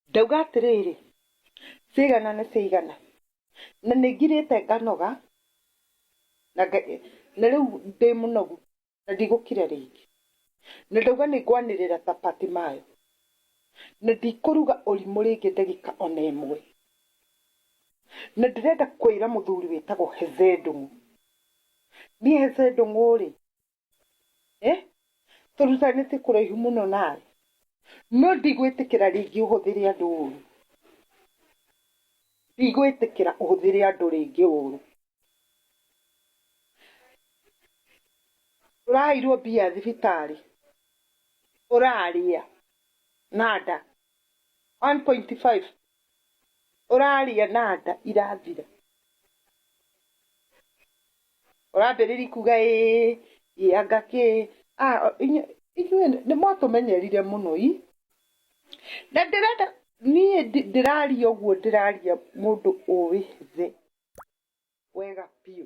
Ndauga atĩrĩrĩ, ciaigana nĩ ciaigana. Na nĩ ngirĩte nganoga, na na rĩu ndĩ mũnogu na ndigũkira rĩngĩ. Na ndauga nĩ ngwanĩrĩra ta Patimayo. Na ndikũruga ũrimũ rĩngĩ ndagĩka ona ĩmwe. Na ndĩrenda kwĩra mũthuri wĩtagwo Heze Ndung'u. Niĩ Heze Ndung'u rĩ, eh, tũrutanĩte kũraihu mũno nawe. No ndigwĩtĩkĩra rĩngĩ ũhũthĩre andũ ũru. Ndigwĩtĩkĩra ũhũthĩre andũ rĩngĩ ũru. Ũraheirwo mbia thibitarĩ, ũrarĩa na nda 1.5 ũrarĩa na nda irathira. Ũrambĩrĩria kuga ĩĩ, ĩ anga kĩ, inyuĩ nĩ mwatũmenyerire mũno ii. Na ndĩrenda niĩ ndĩraria ũguo ndĩraria mũndũ ũĩ thĩ wega biũ.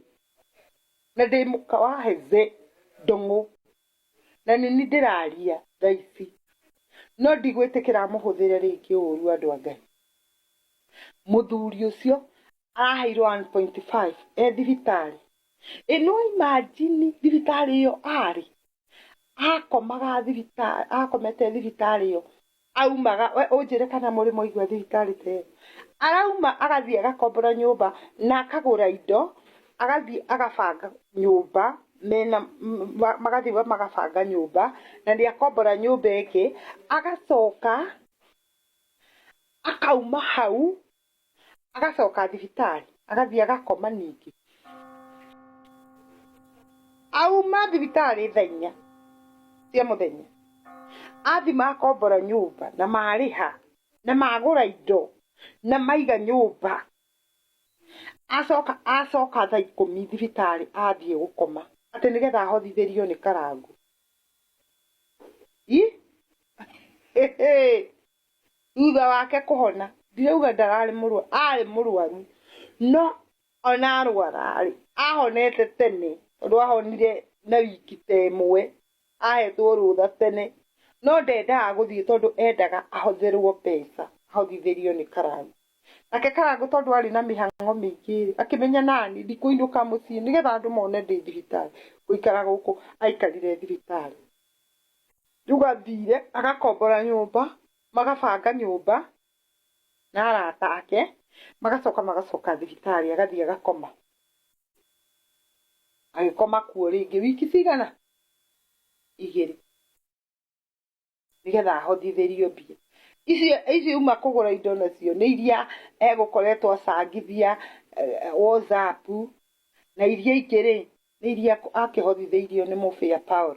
Na ndĩ mũka wa Heze Ndung'u na nĩ niĩ ndĩraria thaa ici. No ndigwĩtĩkĩra mũhũthĩre rĩngĩ ũru andũ a Ngai. Mũthuri ũcio araheirwo 1.5 e thibitarĩ. Ĩ no imagine thibitarĩ ĩyo arĩ, akomaga thibitarĩ, akomete thibitarĩ ĩyo, aumaga, we ũnjĩre kana mũrĩ mwaigua thibitarĩ ta ĩyo. Arauma agathiĩ agakombora nyũmba na akagũra indo, agathiĩ agabanga nyũmba mena, magathiĩ magabanga nyũmba, na nĩ akombora nyũmba ĩngĩ, agacoka akauma hau agacoka thibitarĩ agathiĩ agakoma ningĩ. Auma thibitarĩ thaa inya cia mũthenya, athiĩ makombora nyũmba na marĩha na magũra indo na maiga nyũmba, acoka acoka thaa ikũmi thibitarĩ athiĩ gũkoma atĩ nĩgetha ahothithĩrio nĩ Karangũ. Ii! Thutha wake kũhona, ndirauga ndararĩ mũrwaru, arĩ mũrwaru, no ona arwara rĩ, ahonete tene, tondũ ahonire na wiki ta ĩmwe, ahetwo rũtha tene, no ndendaga gũthiĩ tondũ endaga ahotherwo mbeca, ahothithĩrio nĩ Karangũ. Nake Karangũ tondũ arĩ na mĩhang'o mĩingĩ rĩ, akĩmenya nani ndikũinũka mũciĩ nĩgetha andũ mone ndĩ thibitarĩ, ngũikara gũkũ, aikarire thibitarĩ. Rĩu athire agakombora nyũmba, magabanga nyũmba na arata ake, magacoka magacoka thibitarĩ agathiĩ agakoma. Agĩkoma kuo rĩngĩ wiki cigana? Igĩrĩ. Nĩgetha ahothithĩrio mbia. Icio icio auma kũgũra indo nacio nĩ iria egũkoretwo acangithia WhatsApp, na iria ingĩ rĩ, nĩ iria akĩhothithĩirio nĩ Mũbĩa Paul.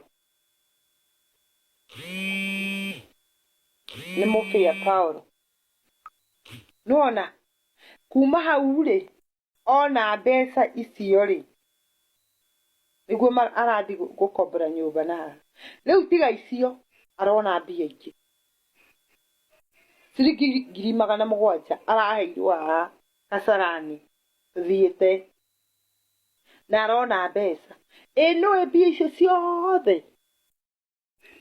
Nĩ Mũbĩa Paul. Nĩwona? Kuma hau rĩ, ona mbeca icio rĩ, nĩguo arathiĩ gũkombora nyũmba na haha. Rĩu tiga icio, arona mbia ingĩ. Ciringi 700,000 araheirwo haha Kasarani tũthiĩte. Na arona mbeca. Ĩ nĩũĩ mbia icio ciothe?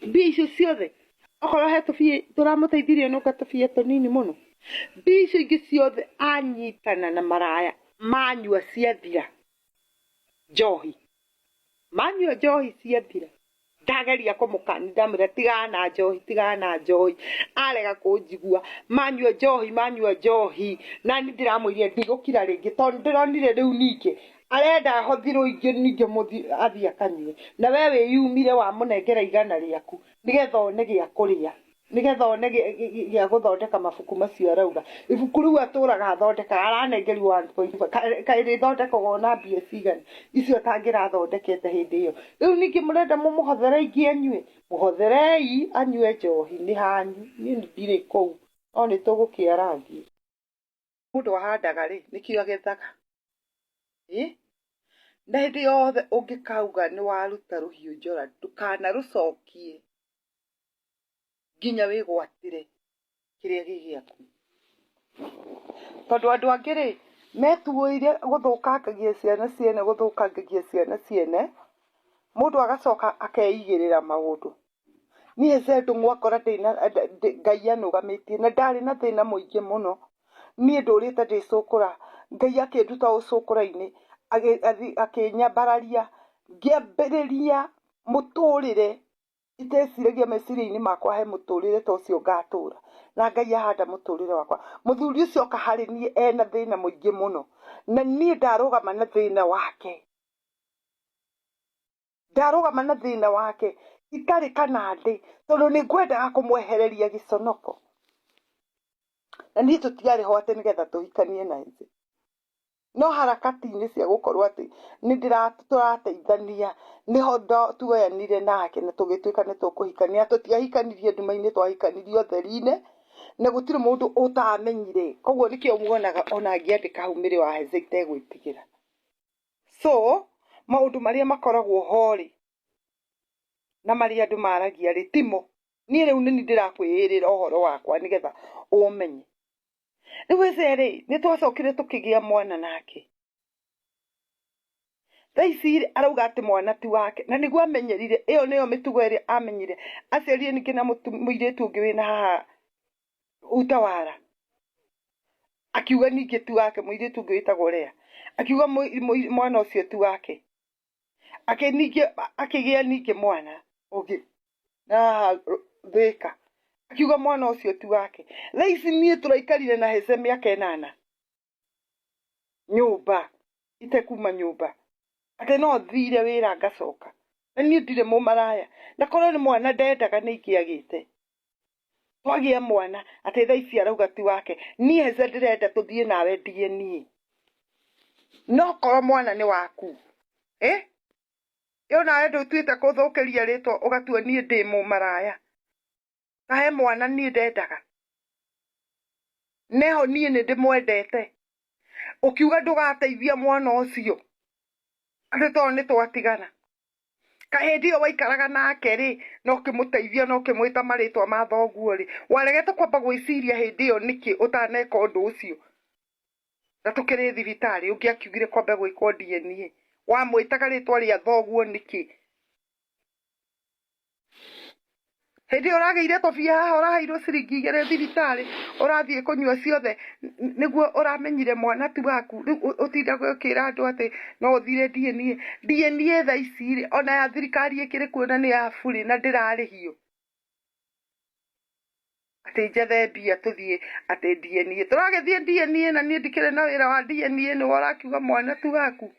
Mbia icio ciothe okorwo he tũbia tũramũteithirie nũnga tũbia tũnini mũno. Mbia icio ingĩ ciothe anyitana na maraya manyua ciathira njohi. Manyua njohi ciathira ndageria kũmũkania ndamwĩra tigana na njohi tigana na njohi arega kũnjigua. Manyua njohi manyua njohi nani ndĩramwĩrire ndigũkira rĩngĩ tondũ ndĩronire rĩu ningĩ Arenda ahothirwo ingĩ ningĩ mũthi athiĩ akanyue. Na we wĩyumire wamũnengera igana rĩaku nĩgetha one gĩa kũrĩa, nĩgetha one gĩa gũthondeka mabuku macio arauga. Ibuku rĩu atũraga athondekaga aranengerio 1.5 kaĩ rĩthondekagwo na mbia cigana icio atangĩrathondekete hĩndĩ ĩyo. Rĩu ningĩ mũrenda mũmũhothere ingĩ anyue? Mũhotherei anyue njohi nĩ hanyu, niĩ ndirĩ kũu no nĩtũgũkĩarangia. Mũndũ ahandaga rĩ, nĩkĩo agethaga. Ĩ na hĩndĩ yothe ũngĩkauga nĩ waruta rũhiũ njora ndũkanarũcokie nginya wĩgwatĩre kĩrĩa gĩ gĩaku. Tondũ andũ angĩ rĩ, metuĩire gũthũkangagia ciana ciene gũthũkangagia ciana ciene, mũndũ agacoka akeigĩrĩra maũndũ. Niĩ Zedũ mwakora ndĩna Ngai anũgamĩtie na ndarĩ na thĩna mũingĩ mũno. Niĩ ndũrĩte ndĩ cũkũra, Ngai akĩnduta ũcũkũra-inĩ, akĩnyambararia, ngĩambĩrĩria mũtũrĩre iteciragia meciria-inĩ makwa he mũtũrĩre ta ũcio ngatũra, na Ngai ahanda mũtũrĩre wakwa. Mũthuri ũcio oka harĩ niĩ ena thĩna mũingĩ mũno, na niĩ ndarũgama na thĩna wake. Ndarũgama na thĩna wake itarĩ kanandĩ tondũ nĩ ngwendaga kũmwehereria gĩconoko. Na niĩ tũtiarĩ ho atĩ nĩgetha tũhikanie na ithe. No harakati-inĩ cia gũkorwo atĩ nĩ tũrateithania nĩho tuoyanire nake na tũgĩtuĩka nĩ tũkũhikania. Na tũtiahikanirie nduma-inĩ twahikanirie ũtheri-inĩ na gũtirĩ mũndũ ũtamenyire. Koguo nĩkĩo muonaga ona ngĩandĩka hau Mary wa Heza itegwĩtigĩra. So, maũndũ marĩa makoragwo ho rĩ, na marĩa andũ maragia rĩ, timo. Niĩ rĩu nĩ niĩ ndĩrakwĩĩrĩra ũhoro wakwa nĩgetha ũmenye. Rĩu ĩce rĩ, nĩ twacokire tũkĩgĩa mwana nake. Thaa ici rĩ, arauga atĩ mwana ti wake, na nĩguo amenyerire, ĩyo nĩyo mĩtugo ĩrĩa amenyire. Aciarire ningĩ na mũirĩtu ũngĩ wĩna haha Utawala. Akiuga ningĩ ti wake, mũirĩtu ũngĩ wĩtagwo Lea. Akiuga mwana ũcio ti wake. Ningĩ akĩgĩa ningĩ mwana ũngĩ na haha Thĩka. Akiuga mwana ũcio ti wake. Thaa ici niĩ tũraikarire na Heze mĩaka ĩnana nyũmba, itekuma nyũmba. Atĩ no thire wĩra ngacoka. Na niĩ ndirĩ mũmaraya. Na korwo nĩ mwana ndendaga nĩ ingĩagĩte. Twagĩa mwana atĩ thaa ici arauga ti wake. Niĩ Heze ndĩrenda tũthiĩ nawe DNA. No korwo mwana nĩ waku, ĩ ĩ nawe ndũtuĩte kũthũkĩria rĩtwa ũgatua niĩ ndĩ mũmaraya. Na he mwana niĩ ndendaga. Neho niĩ nĩ ndĩmwendete. Ũkiuga ndũgateithia mwana ũcio atĩ tondũ nĩ twatigana. Kaĩ hĩndĩ ĩyo waikaraga nake rĩ, na ũkĩmũteithia na ũkĩmwĩta marĩtwa ma thoguo rĩ, waregete kwamba gwĩciria hĩndĩ ĩyo nĩkĩ ũtaneka ũndũ ũcio? Na tũkĩrĩ thibitarĩ ũngĩakiugire kwambe gwĩkwo DNA. Wamwĩtaga rĩtwa rĩa thoguo nĩkĩ? Hĩndĩ ĩyo ũragĩire tũbia haha ũraheirwo ciringi igĩrĩ thibitarĩ ũrathiĩ kũnyua ciothe nĩguo ũramenyire mwana ti waku rĩu ũtindaga ũkĩra andũ atĩ no ũthire DNA. DNA thaa ici rĩ ona ya thirikari ĩkĩrĩ kuo na nĩ ya burĩ na ndĩrarĩhio. Atĩ njethe mbia tũthiĩ atĩ DNA. Tũragĩthiĩ DNA na niĩ ndikĩrĩ na wĩra wa DNA nĩwe ũrakiuga mwana ti waku.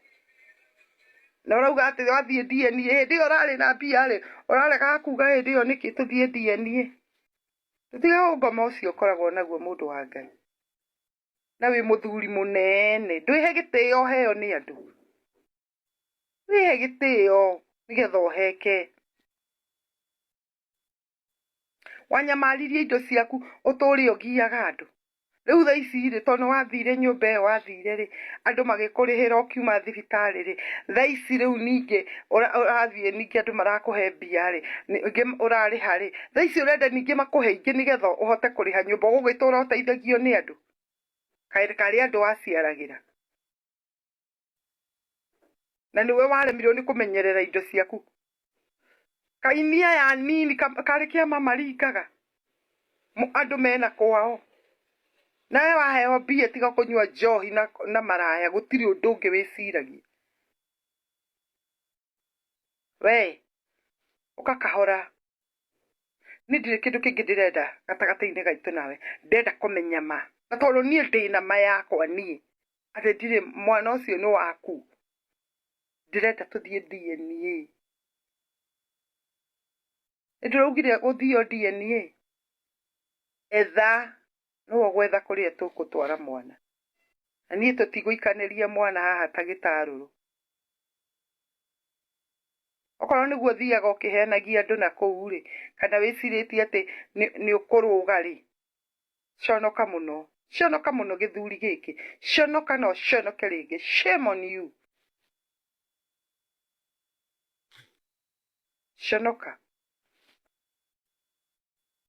Na ũrauga atĩ wathiĩ DNA, hĩndĩ ĩyo ũrarĩ na mbia rĩ, ũraregaga kuga hĩndĩ ĩyo nĩkĩ tũthiĩ DNA? Tũtige ũngoma ũcio ũkoragwo naguo mũndũ wa Ngai. Na wĩ mũthuri mũnene, ndwĩhe gĩtĩo ũheo nĩ andũ. Wĩhe gĩtĩo nĩgetha ũheke. Wanyamaririe indo ciaku ũtũre ũgiaga andũ. Rĩu thaa ici rĩ, tondũ nĩ wathire nyũmba ĩyo wathire rĩ, andũ magĩkũrĩhĩra ũkiuma thibitarĩ rĩ, thaa ici rĩu ningĩ ũrathiĩ ningĩ andũ marakũhe mbia rĩ, ningĩ ũrarĩha rĩ, thaa ici ũrenda ningĩ makũhe ingĩ nĩgetha ũhote kũrĩha nyũmba, ũgũgĩtũra ũteithagio nĩ andũ? Kaĩ karĩ andũ waciaragĩra? Na nĩwe waremirwo nĩ kũmenyerera indo ciaku. Kaini aya anini karĩ kĩama maringaga andũ mena kwao. Nawe waheo mbia tiga kũnyua njohi na maraya gũtirĩ ũndũ ũngĩ wĩciragia. We ũka kahora. Niĩ ndirĩ kĩndũ kĩngĩ ndĩrenda gatagatĩ-inĩ gaitũ nawe, ndĩrenda kũmenya ma. Na tondũ niĩ ndĩna ma yakwa niĩ, atĩ ndirĩ mwana ũcio nĩ waku, ndĩrenda tũthiĩ DNA. Nĩ ndĩraugire gũthio DNA? Etha, nĩwe ũgwetha kũrĩa tũgũtwara mwana. Na niĩ tũtigũikanĩria mwana haha ta gĩtarũrũ. Okorwo nĩguo ũthiaga ũkĩhenagia andũ na kũu rĩ, kana wĩcirĩtie atĩ nĩ ũkũrũga rĩ, conoka mũno, conoka mũno gĩthuri gĩkĩ, conoka na ũconoke rĩngĩ, shame on you. Conoka.